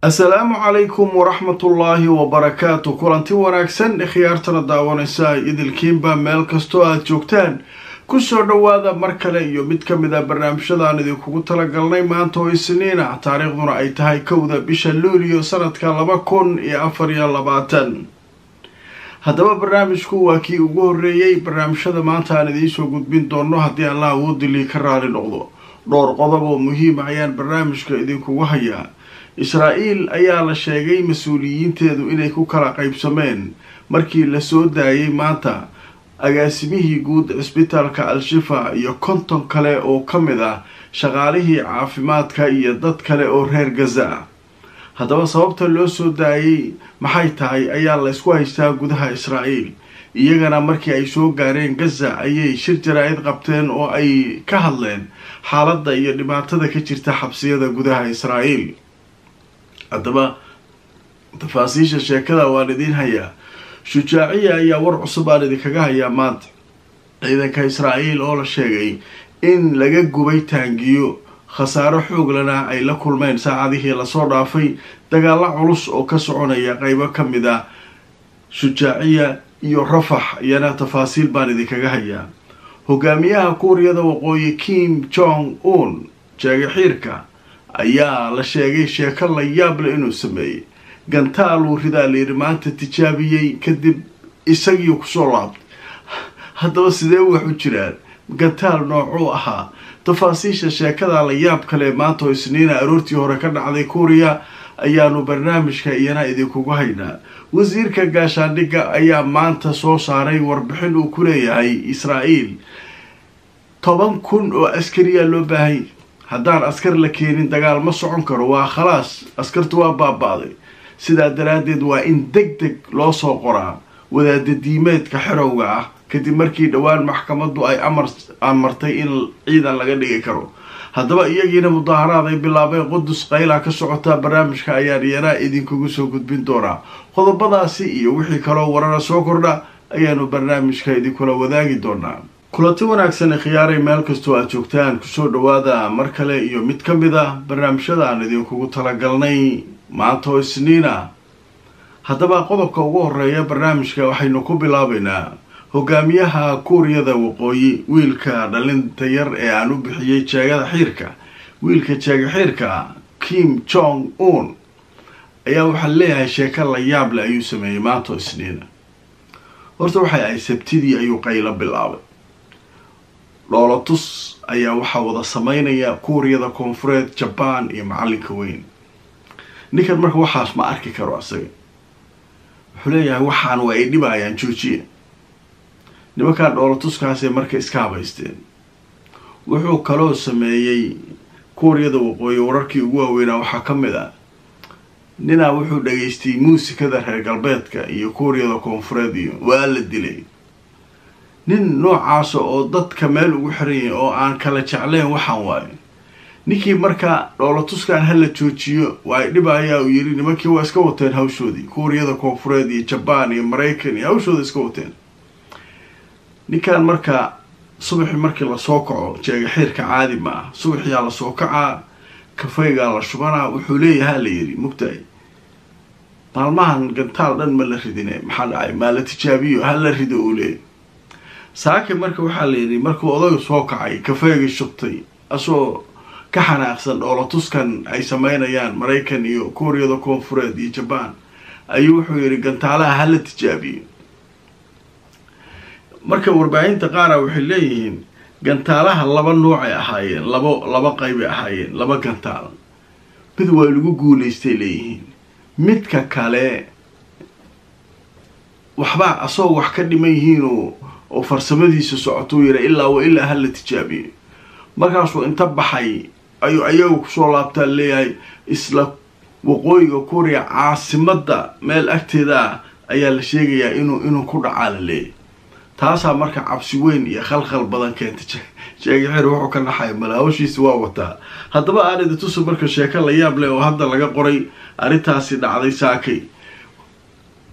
Asalaamu calaykum waraxmatullaahi wabarakaatu. Kulanti wanaagsan khiyaartana daawanaysa idilkiinba meel kastoo aada joogtaan, kusoo dhowaada mar kale iyo mid ka mid a barnaamijyadaan idinkugu talagalnay maanta oo Isniina, taariikhduna ay tahay 1da bisha Luulyo sanadka 2024. Haddaba barnaamijku waa kii ugu horreeyey barnaamijyada maanta aan idiinsoo gudbin doono haddii Allah awoodilii ka raali noqdo. Dhowr qodob oo muhiima ayaan barnaamijka idinkugu hayaa. Israa'iil ayaa la sheegay mas-uuliyiinteedu inay ku kala qaybsameen markii lasoo daayay maanta agaasimihii guud cisbitaalka Al-Shifa iyo 50 kale oo ka mid ah shaqaalihii caafimaadka iyo dad kale oo reer Gaza ah. Haddaba sababta loo soo daayay maxay tahay ayaa la isku haystaa gudaha Israa'iil. Iyagana markii ay soo gaareen Gaza ayay shir jaraa'id qabteen oo ay ka hadleen xaaladda iyo dhibaatada ka jirta xabsiyada gudaha Israa'iil. Haddaba tafaasiisha sheekada waan idiin hayaa. Shujaaciya ayaa war cusub aan idinkaga hayaa maanta. Ciidanka Israa'iil oo la sheegay in laga gubay taangiyo, khasaaro xooglana ay la kulmeen saacadihii lasoo dhaafay dagaalo culus oo ka soconaya qeybo ka mid ah Shujaaciya iyo Rafax, iyana tafaasiil baan idinkaga hayaa. Hogaamiyaha Kuuriyada Waqooyi Kim Jong Un, jeegaxiirka, ayaa la sheegay sheeko la yaable inuu sameeyey. Gantaaluu ridaa layidhi maanta, tijaabiyey, kadib isagii kusoo laabtay. Haddaba sidee wax u jiraan? Gantaal noocuu ahaa? Tafaasiisha sheekada la yaab kale maanta oo Isniina aroortii hore ka dhacday Kuuriya ayaanu barnaamijka iyana idinkugu haynaa. Wasiirka gaashaandhigga ayaa maanta soo saaray warbixin uu ku leeyahay Israa'iil 10,000 oo askariyaa loo baahanya, haddaan askar la keenin dagaal ma socon karo, waa khalaas, askartu waa baaba'day. Sidaa daraaddeed waa in deg deg loo soo qoraa wadaada diimeedka xerowga ah, kadib markii dhowaan maxkamaddu ay amar amartay in ciidan laga dhigi karo. Haddaba iyagiina mudaaharaad ay bilaabeen, Qudus qayla ka socotaa. Barnaamijka ayaan iyana idinkugu soo gudbin doonaa. Qodobadaasi iyo wixii kaloo warara soo kordha ayaanu barnaamijka idinkula wadaagi doonaa. Kulanti wanaagsan khiyaaray, meel kastoo aad joogtaan, kusoo dhowaada mar kale iyo mid ka mid ah barnaamijyada aan idinkugu talagalnay maanta oo Isniina. Haddaba qodobka ugu horeeya barnaamijka waxaynu ku bilaabaynaa hogaamiyaha Kuuriyada Waqooyi, wiilka dhalinta yar ee aan u bixiyey jeegada xiirka, wiilka jeega xiirka Kim Jong Un, ayaa waxaa leeyahay sheeko la yaable ayuu sameeyey maanta oo Isniina. Horta waxay ahayd Sabtidii ayuu qaylo bilaabay. Dhoolotus ayaa waxaa wada sameynaya Kuuriyada Koonfureed, Jabaan iyo macalinka weyn. Ninkan marka waxaas ma arki karo, asaga wuxuu leeyahay waxaan waa ay dhibayaan, joojiya. Nimankan dhoolotuskaasay marka iska habaysteen. Wuxuu kaloo sameeyey Kuuriyada Waqooyi, wararkii ugu waaweynaa waxaa ka mid ah ninaa wuxuu dhageystay muusikada reer galbeedka iyo Kuuriyada Koonfureed iyo waa la dilay. Nin noocaasa oo dadka meel ugu xiran yahay oo aan kala jeclayn waxaan waayo. Ninkii marka dhoolotuskan hala joojiyo waa ay dhibayaa uu yiri. Nimankii waa iska wateen hawshoodii, Kuuriyada Koonfureed iyo Jabaan iyo Maraykan iyo hawshooda iska wateen. Ninkan marka subaxii markii lasoo kaco, jeega xiirka caadi ma ah, subaxiyaa lasoo kacaa, kafaygaa la shubanaa. Wuxuu leeyahaa la yidhi, mugtahay maalmahan gantaal dhan ma la ridine, maxaa dhacay? Maa la tijaabiyo, ha la rido, uu leeyahy. Saake marka waxaa la yidhi markuu odaga soo kacay, kafeygii shubtay, asoo ka xanaaqsan dhoolotuskan ay sameynayaan Maraykan iyo Kuuriyada Koonfureed iyo Jabaan, ayuu wuxuu yidhi gantaalaha hala tijaabiyo. Marka warbaahinta qaara waxay leeyihiin gantaalaha laba noocay ahaayeen, laba qaybay ahaayeen, laba gantaal, mid waa lagu guulaystay leeyihiin, midka kale waxba asagoo wax ka dhiman yihiin oo farsamadiisa socotuu yira ilaa wa ilaa hala tijaabiyo. Markaasuu inta baxay ayuu ayagu kusoo laabtaa leeyahay. Isla Waqooyiga Kuuriya caasimadda meel agteeda ah ayaa la sheegayaa inuu ku dhacaa la leeyahay. Taasaa marka cabsi weyn iyo khalkhal badan keentay. Jeegaxeer wuxuu ka naxay malaawashiisa waa wataa. Haddaba aan idin tuso marka sheeko la yaab leh oo hadda laga qoray arrintaasi dhacday saakay.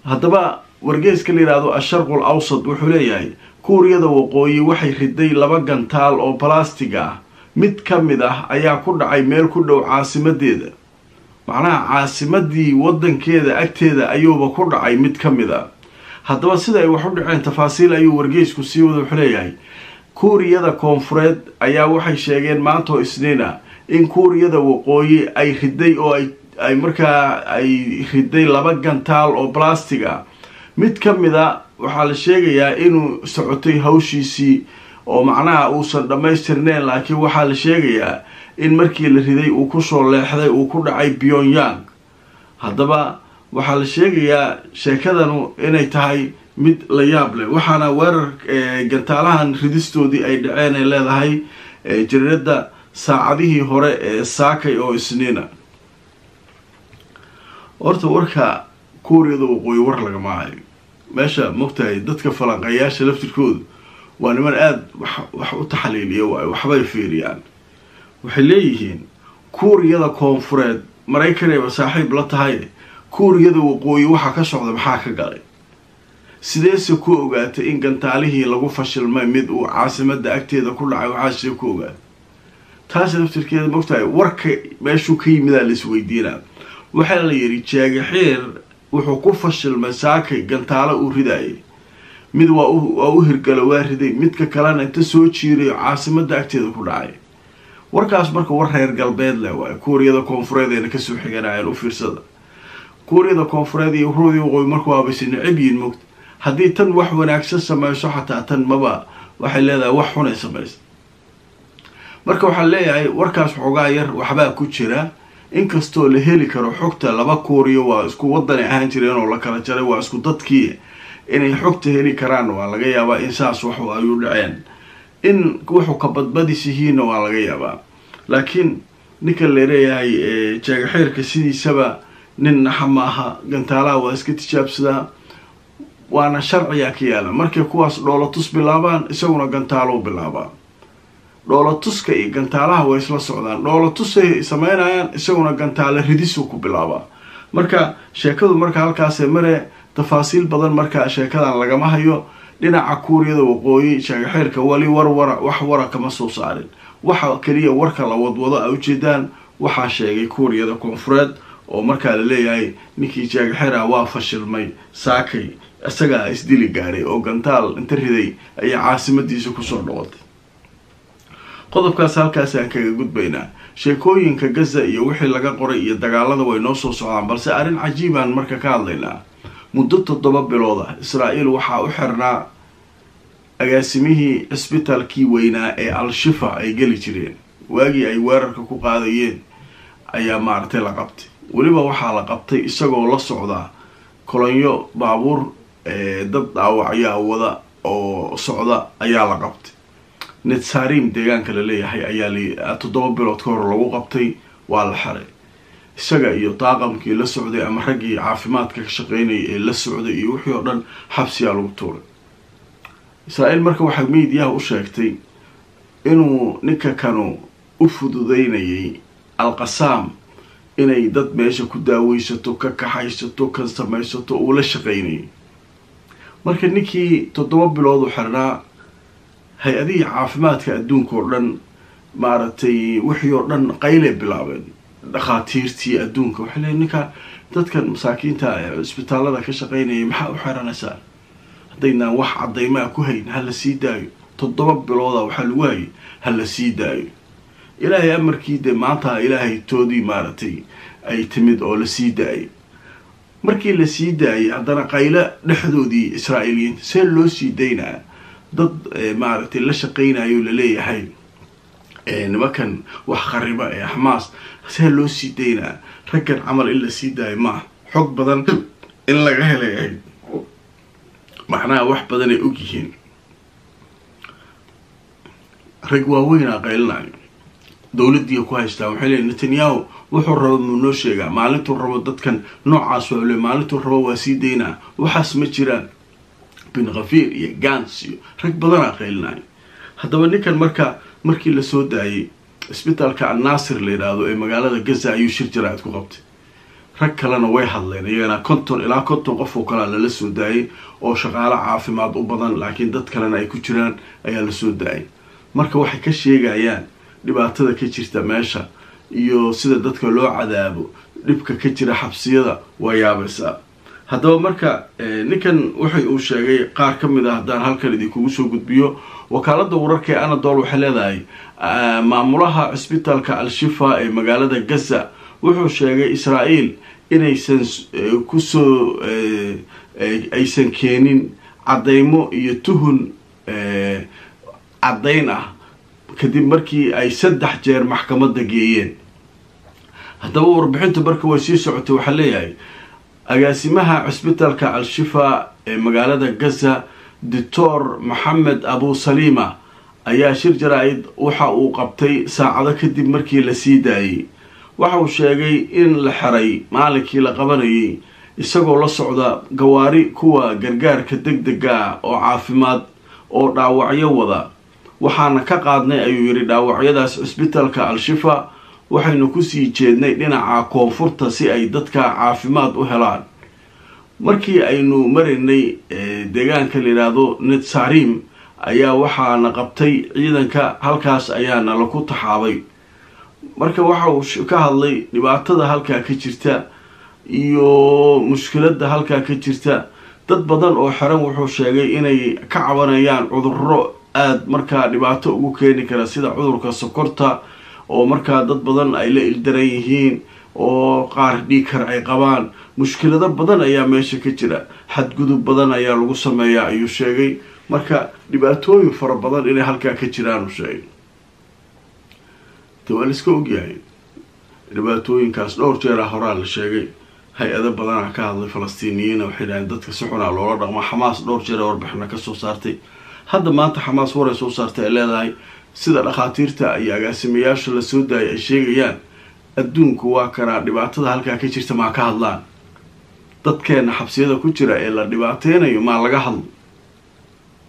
Haddaba wargeyska la yidhaahdo Asharqul Awsad wuxuu leeyahay Kuuriyada Waqooyi waxay riday 2 gantaal oo balastig ah, mid ka mid ah ayaa ku dhacay meel ku dhow caasimadeeda. Macnaha caasimadii wadankeeda agteeda ayuuba ku dhacay mid ka mid ah. Haddaba sida ay wax u dhaceen tafaasiil ayuu wargeysku sii wada. Wuxuu leeyahay Kuuriyada Koonfureed ayaa waxay sheegeen maanta oo Isniin ah in Kuuriyada Waqooyi ay riday oo ay markaa ay riday 2 gantaal oo balastig ah. Mid ka mid a waxaa la sheegayaa inuu socotay hawshiisii oo macnaha uusan dhammaystirneyn, laakiin waxaa la sheegayaa in markii la riday uu kusoo leexday uu ku dhacay Pyongyang. Haddaba waxaa la sheegayaa sheekadanu inay tahay mid la yaab leh, waxaana weerar gantaalahan ridistoodii ay dhaceen ay leedahay jariirada saacadihii hore ee saakay oo Isniina. Horta warka Kuuriyada Waqooyi war lagama hayo meesha, mogtahay dadka falanqayaasha laftirkoodu waa niman aada wax u taxliiliya waayo, waxbay fiiriyaan. Waxay leeyihiin Kuuriyada Koonfureed Maraykanayba saaxiib la tahay, Kuuriyada Waqooyi waxaa ka socda maxaa ka galay? Sideese ku ogaatay in gantaalihii lagu fashilmay mid uu caasimadda agteeda ku dhacay? Waxaasee ku ogaatay taas laftirkeeda, mogtahay warka meeshuu ka yimidaa la isweydiinaa. Waxaa la yidhi Jeegaxeer wuxuu ku fashilmay saakay gantaalo uu ridaayay, mid waa u hirgalo waa riday, midka kalena inta soo jiirayo caasimadda agteeda ku dhacay. Warkaas marka war reer galbeed leh waayo, Kuuriyada Koonfureed ayna kasoo xiganayaan. U fiirsada, Kuuriyada Koonfureed iyo Kuuriyada Waqooyi marka waabayse necab yihiin mogta. Haddii tan wax wanaagsan samayso xataa tan maba waxay leedahay wax xunay samaysa. Marka waxaan leeyahay warkaas xoogaa yar waxbaa ku jira, inkastoo la heli karo xogta. 2 Kuuriyo waa isku wadanay ahaan jireen oo la kala jaray, waa isku dadkii, inay xogta heli karaan waa laga yaabaa in saas waxu ay u dhaceen, in wuxuu ka badbadis yihiinna waa laga yaabaa. Laakiin ninka laleeyahay Jeegaxeerka sidiisaba nin naxa maaha, gantaalaha waa iska tijaabsadaa, waana sharciyaa ka yaala. Markay kuwaas dhoolatus bilaabaan isaguna gantaalou bilaabaa. Dhoolatuska iyo gantaalaha way isla socdaan, dhoolatusay sameynayaan isaguna gantaale ridisuu ku bilaabaa. Marka sheekadu marka halkaasee mare, tafaasiil badan marka sheekadan lagama hayo. Dhinaca Kuuriyada Waqooyi Jeegaxeerka wali warwara wax wara kama soo saarin. Waxa keliya warka la wadwado ay ujeedaan waxaa sheegay Kuuriyada Koonfureed oo markaa la leeyahay ninkii Jeegaxeer ah waa fashilmay saakay, isagaa isdili gaaray oo gantaal inta riday ayaa caasimadiisa kusoo noqotay. Qodobkaas halkaas aan kaga gudbaynaa. Sheekooyinka Gaza iyo wixii laga qoray iyo dagaalada way noo soo socdaan, balse arrin cajiibaan marka ka hadlaynaa. Muddo 7 bilood ah Israa'iil waxaa u xirnaa agaasimihii cisbitaalkii weynaa ee Al-Shifa ay geli jireen waagii ay weerarka ku qaadayeen ayaa maaragtay la qabtay. Weliba waxaa la qabtay isagoo la socda kolonyo baabuur dad dhaawacyaa wada oo socda ayaa la qabtay. Netsarim deegaanka la leeyahay ayaa 7 bilood ka hor lagu qabtay, waa la xiray isaga iyo daaqamkii la socday ama raggii caafimaadka ka shaqeynayay ee la socday iyo wixii oo dhan xabsiyaa lagu tuuray. Israa'iil marka waxay meediyaha u sheegtay inuu ninka kanu u fududeynayay Al-Qasaam inay dad meesha ku daaweysato, ka kaxaysato, ka samaysato, uu la shaqeynayay. Marka ninkii 7 bilood u xirnaa, hay-adihii caafimaadka adduunka oo dhan maaragtay wixii oo dhan qaylay bilaabeen. Dhakhaatiirtii adduunka waxay leeyiin ninka dadkan masaakiinta ee cisbitaalada ka shaqeynayay maxaa u xiranaysaa? Haddaynaan wax caddaymaa ku hayn ha la sii daayo. 7 bilooda waxaa lagu hayay ha la sii daayo. Ilaahay amarkii dee maanta ilaahay toodii maaragtay ay timid oo la sii daayay. Markii la sii daayay haddana qaylo dhexdoodii Israa'iiliyiinta see loo sii daynaa dad maaragtay la shaqeynayo laleeyahay nimankan wax khariba ee Xamaas, see loo sii daynaa raggan camal in la sii daayo maaha. Xog badan in laga helay ahayd, macnaha wax badan ay og yihiin. Rag waaweynaa qaylinayo dowladdii ku haystaa, waxay leeyiin Netanyahu wuxuu rabo muu noo sheegaa, maalintuu rabo dadkan noocaas waa le, maalintuu rabo waa sii daynaa, waxaas ma jiraan. Bin Ghafiir iyo Gans iyo rag badanaa qaylinaya. Haddaba ninkan marka markii la soo daayay isbitaalka Annaasir la yidhaahdo ee magaalada Gaza ayuu shir jaraa'id ku qabtay. Rag kalena way hadleen iyagana, 50 ilaa 50 qof oo kalea lala soo daayay oo shaqaalo caafimaad u badan, laakiin dad kalena ay ku jiraan ayaa la soo daayay. Marka waxay ka sheegayaan dhibaatada ka jirta meesha iyo sida dadka loo cadaabo, dhibka ka jira xabsiyada, waa yaabaysaa. Haddaba marka ninkan waxay uu sheegay qaar ka mid ah haddaan halkan idinkugu soo gudbiyo. Wakaaladda wararka ee Anadol waxay leedahay maamulaha cisbitaalka Al-Shifa ee magaalada Gaza wuxuu sheegay Israa'iil inaysan kusoo aysan keenin caddaymo iyo tuhun caddayn ah kadib markii ay 3 jeer maxkamadda geeyeen. Haddaba warbixinta marka way sii socotay, waxaa leeyahay agaasimaha cisbitaalka Al-Shifa ee magaalada Gaza, Doctor Maxamed Abu Saliima, ayaa shir jaraa-id waxa uu qabtay saacado kadib markii la sii daayay. Waxa uu sheegay in la xiray maalinkii la qabanayay isagoo la socda gawaari kuwa gargaarka deg dega oo caafimaad oo dhaawacyo wada. Waxaana ka qaadnay, ayuu yidhi, dhaawacyadaas cisbitaalka Al-Shifa, waxaynu kusii jeednay dhinaca koonfurta si ay dadka caafimaad u helaan. Markii aynu maraynay deegaanka la yidhaahdo Netsarim ayaa waxaana qabtay ciidanka, halkaas ayaana laku taxaabay. Marka waxa uu ka hadlay dhibaatada halkaa ka jirta iyo mushkiladda halkaa ka jirta. Dad badan oo xiran wuxuu sheegay inay ka cabanayaan cudurro aada markaa dhibaato ugu keeni kara, sida cudurka sokorta oo markaa dad badan ay la ildaran yihiin oo qaar dhiigkar ay qabaan. Mushkilado badan ayaa meesha ka jira, xadgudub badan ayaa lagu sameeyaa, ayuu sheegay. Marka dhibaatooyin fara badan inay halkaa ka jiraan uu sheegay. De waa la iska ogyahay dhibaatooyinkaas, dhowr jeera horaa la sheegay. Hay-ado badanaa ka hadlay, Falastiiniyiina waxay dhaheen dadka si xunaa loola dhaqma. Xamaas dhowr jeera warbixina kasoo saartay. Hadda maanta Xamaas waray soo saartay ay leedahay sida dhakhaatiirta iyo agaasimayaasha la soo daayay ay sheegayaan, adduunku waa kanaa dhibaatada halkaa ka jirta, maa ka hadlaan? Dadkeena xabsiyada ku jira ee la dhibaateynayo maa laga hadlo?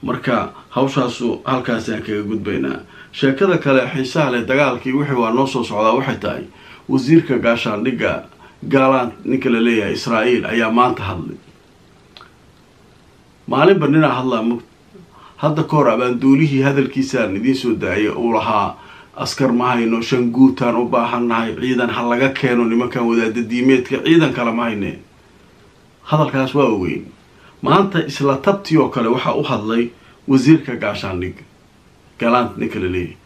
Marka hawshaasu halkaasaan kaga gudbaynaa. Sheekada kale xiisaha leh, dagaalkii wixii waa noo soo socdaa, waxay tahay wasiirka gaashaandhigga Galant ninka la leeyahay Israa'iil ayaa maanta hadlay. Maalinba ninaa hadlaa mug. Hadda ka hor abaanduulihii hadalkiisaan idiin soo daayay, uu lahaa askar ma hayno, 5 guutaan u baahannahay, ciidan ha laga keeno nimankan wadaada diimeedka, ciidan kale ma hayne. Hadalkaas waa ogeyn. Maanta isla tabtii oo kale waxaa u hadlay wasiirka gaashaandhigga Galant ninka la leeyahay.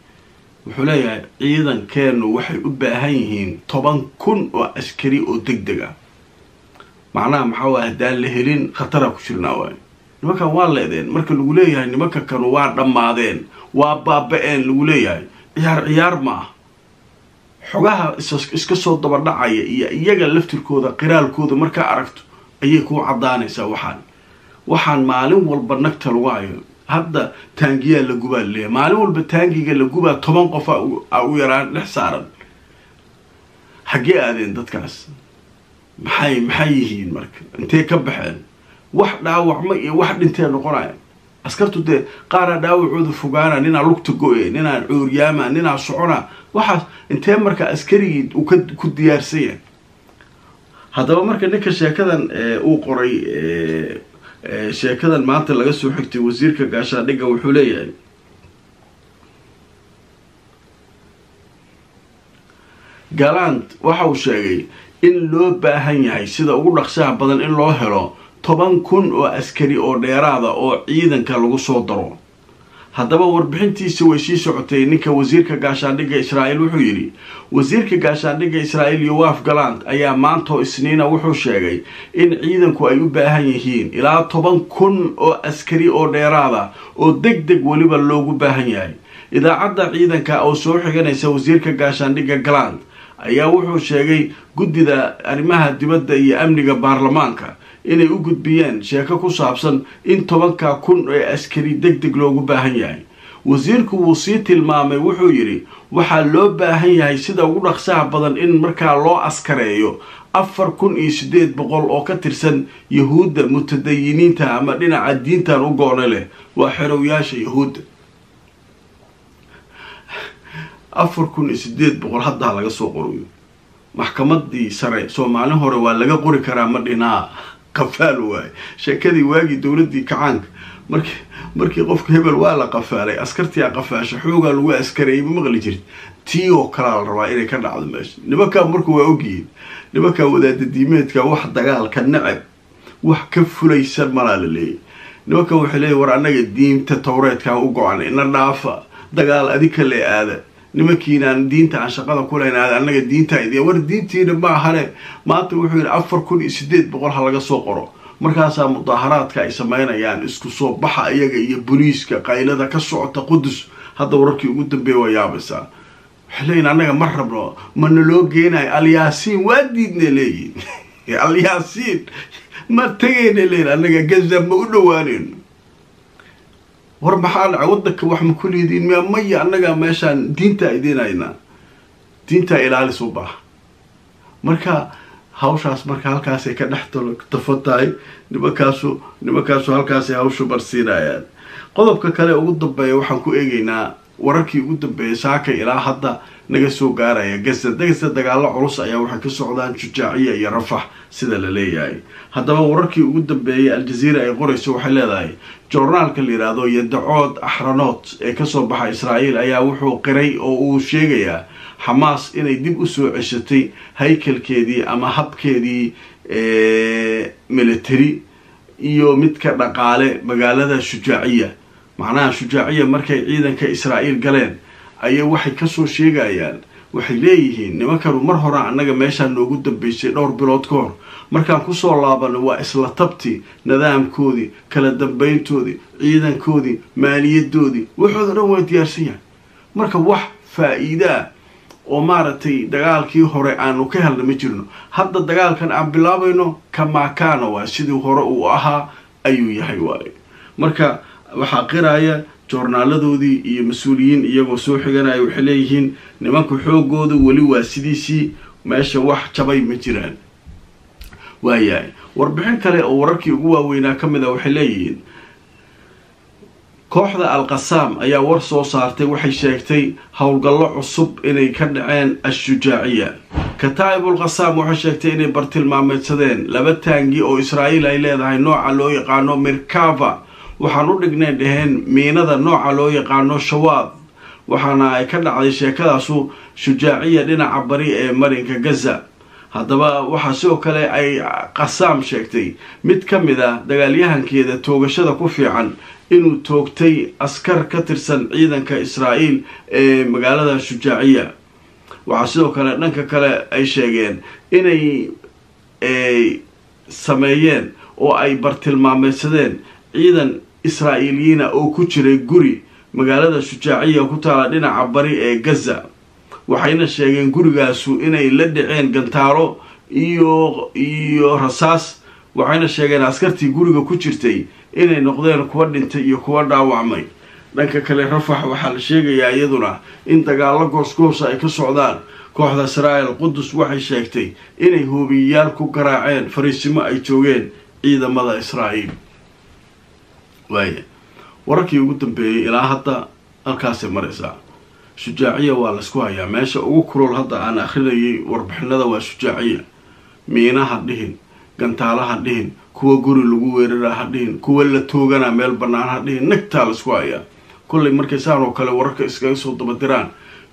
Wuxuu leeyahay ciidankeenu waxay u baahan yihiin 10,000 oo askari oo deg deg ah. Macnaha maxaa waay? Haddaan la helin khatara ku jirnaa waay. Nimankan waa leedeen marka lagu leeyahay, nimanka kanu waa dhammaadeen, waa baaba-een lagu leeyahay, ciyaar ciyaar ma ah. Xogaha iska soo dabadhacaya iyo iyaga laftirkooda qiraalkooda markaa aragto ayay kuu caddaanaysaa. Waxaan maalin walba nagta lagu hayo, hadda taangiyaa la gubaa laleeyahay. Maalin walba taangiga la gubaa 10 qof a u yaraan dhex saaran. Xaggee aadeen dadkaas? Maxay yihiin marka? Intee ka baxeen? Wax dhaawacma iyo wax dhintee noqonaya askartu. Dee qaaraa dhaawacooda fogaana, ninaa lugta go-e, ninaa cuuryaama, ninaa socona. Waxaas intee marka askarigii uu ku diyaarsan yahay? Haddaba marka ninka sheekadan uu qoray, sheekadan maanta laga soo xigtay wasiirka gaashaandhigga, wuxuu leeyahay Galant waxa uu sheegay in loo baahan yahay sida ugu dhaqsaha badan in loo helo 10,000 oo askari oo dheeraada oo ciidanka lagu soo daro. Haddaba warbixintiisa way sii socotay. Ninka wasiirka gaashaandhigga Israa'iil wuxuu yidhi, wasiirka gaashaandhigga Israa'iil Yoaf Galant ayaa maantoo Isniina wuxuu sheegay in ciidanku ay u baahan yihiin ilaa 10,000 oo askari oo dheeraada oo deg deg weliba loogu baahan yahay. Idaacadda ciidanka oo soo xiganaysa wasiirka gaashaandhigga Galant ayaa wuxuu sheegay guddida arrimaha dibadda iyo amniga baarlamaanka inay u gudbiyeen sheeko ku saabsan in 10,000 ee askari deg deg loogu baahan yahay. Wasiirku wuu sii tilmaamay, wuxuu yidhi waxaa loo baahan yahay sida ugu dhaqsaha badan in markaa loo askareeyo 4800 oo ka tirsan yahuudda mutadayiniinta ama dhinaca diintan u goona leh, waa xerowyaasha yahuudda. 4800 haddaa laga soo qorayo maxkamadii sare. Soomaalin hore waa laga qori karaa, ma dhinaa qafaal waaye. Sheekadii waagii dowladii kacaanka markii qofka hebel waa la qafaalay, askartii a qafaasha xoogaa lagu askareeyay, ma maqli jirt? Tii oo kalaa la rabaa inay ka dhacdo meesha. Nimankaa marka waa ogyihiin, nimankaa wadaadadiimeedka wax dagaalka necab wax ka fulaysan malaa la leeyahy. Nimanka waxay leeyihin war annaga diinta towreedkaa u go-an, ina dhaafa dagaal adika le aada, nimankiinaan diinta aan shaqada kulayn aada, annaga diintaa idin war diintiina ma ahane. Maanta wuxuu yidhi 4800 ha laga soo qoro. Markaasaa mudaaharaadka ay sameynayaan, isku soo baxa iyaga iyo booliiska, qaylada ka socota Qudus hadda wararkii ugu dambeeya waa yaabaysaa. Waxay leeyihin annaga ma rabno, mana loo geenayo Alyaasiin, waa diidnay leeyihin, Alyaasiin ma tegayna leeyihin, annaga Gaza ma u dhawaanayno. War maxaa dhacay? Waddanka wax ma ku liidiin miya? Maya, annaga meeshaan diintaa idiin haynaa, diintaa ilaalis u baaha. Marka hawshaas marka halkaasay ka dhex tafan tahay, nimankaasu halkaasay hawshu marsiinayaan. Qodobka kale ugu dambeeya waxaan ku eegaynaa wararkii ugu dambeeyay saaka ilaa hadda naga soo gaaraya Gaza. Gaza dagaalo culus ayaa waxay ka socdaan Shujaaciya iyo Rafax sida la leeyahay. Haddaba wararkii ugu dambeeyay Aljaziira ay qorayso waxay leedahay joornaalka la yidhaahdo Yadacood Axranood ee kasoo baxa Israa'iil ayaa wuxuu qiray oo uu sheegayaa Xamaas inay dib u soo ceshatay haykalkeedii ama habkeedii military iyo midka dhaqaale magaalada Shujaaciya. Macnaha Shujaaciya markay ciidanka Israa'iil galeen ayay waxay kasoo sheegayaan, waxay leeyihiin nimankanu mar hore annaga meeshaa noogu dambeysay dhowr bilood ka hor, markaan kusoo laabano waa isla tabti, nidaamkoodii, kala dambeyntoodii, ciidankoodii, maaliyadoodii, waxooda dhan waa diyaarsan yahay. Marka wax faa-iidaa oo maaragtay dagaalkii hore aanu ka helna ma jirno. Hadda dagaalkan aan bilaabayno kamaakaana waa sidii hore uu ahaa ayuu yahay waaye. Marka waxaa qiraya joornaaladoodii iyo mas-uuliyiin iyagoo soo xiganaya, waxay leeyihiin nimanku xoogooda weli waa sidiisii, meesha wax jabay ma jiraan. Waayahay, warbixin kale oo wararkii ugu waaweynaa ka mid a waxay leeyihiin kooxda Al-Qasaam ayaa war soo saartay, waxay sheegtay howlgallo cusub inay ka dhaceen Ashujaaciya. Kataa'ib Ulqasaam waxay sheegtay inay bartilmaameedsadeen 2 taangi oo Israa'iil ay leedahay nooca loo yaqaano Mirkava, waxaan u dhignay dheheen miinada nooca loo yaqaano Shawaad, waxaana ay ka dhacday sheekadaasu Shujaaciya dhinaca bari ee marinka Gaza. Haddaba waxaa sidoo kale ay Qasaam sheegtay mid ka mid ah dagaalyahankeeda toogashada ku fiican inuu toogtay askar ka tirsan ciidanka Israa'iil ee magaalada Shujaaciya. Waxaa sidoo kale dhanka kale ay sheegeen inay sameeyeen oo ay bartilmaameedsadeen ciidan Israa'iiliyiina oo ku jiray guri magaalada Shujaaciya ku taala dhinaca bari ee Gaza. Waxayna sheegeen gurigaasu inay la dhaceen gantaaro iyo rasaas, waxayna sheegeen askartii guriga ku jirtay inay noqdeen kuwa dhintay iyo kuwa dhaawacmay. Dhanka kale Rafax waxaa la sheegayaa iyaduna in dagaallo goosgoosa ay ka socdaan. Kooxda Israa'iil Qudus waxay sheegtay inay hoobiyayaal ku garaaceen fariisimo ay joogeen ciidamada Israa'iil. Waaya, wararkii ugu dambeeyay ilaa hadda halkaasay maraysaa. Shujaaciya waa laisku hayaa, meesha ugu kulol hadda aan akhrinayay warbixinada waa Shujaaciya. Miina ha dhihin, gantaala ha dhihin, kuwa guri lagu weerara ha dhihin, kuwa la toogana meel bannaan ha dhihin, nagtaa laisku hayaa. Kollay markay saan oo kale wararka iskaga soo dabadiraan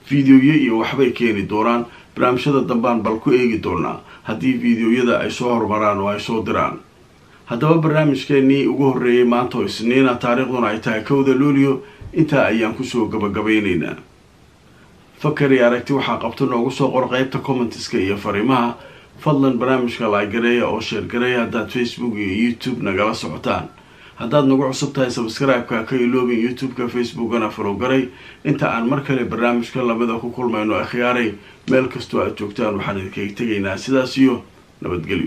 fiideoyo iyo waxbay keeni doonaan. Barnaamijyada dambaan bal ku eegi doonaa haddii fiideoyada ay soo horumaraan oo ay soo diraan. Haddaba barnaamijkeenii ugu horreeyay maanta oo Isniina, taariikhduna ay tahay 1 Luulyo, intaa ayaan kusoo gabagabaynaynaa. Fakar iyo aragti waxaa qabto noogu soo qor qeybta commentiska iyo fariimaha. Fadlan barnaamijka laagareeya oo sheergareeya haddaad Facebook iyo YouTube nagala socotaan. Haddaad nagu cusub tahay subscribe-ka ka iloobin, YouTube-ka, Facebookana follow garay. Inta aan mar kale barnaamijka lamida ku kulmayno akhyaaray, meel kastoo aad joogtaan waxaan idinkaga tegaynaa sidaas iyo nabadgelyo.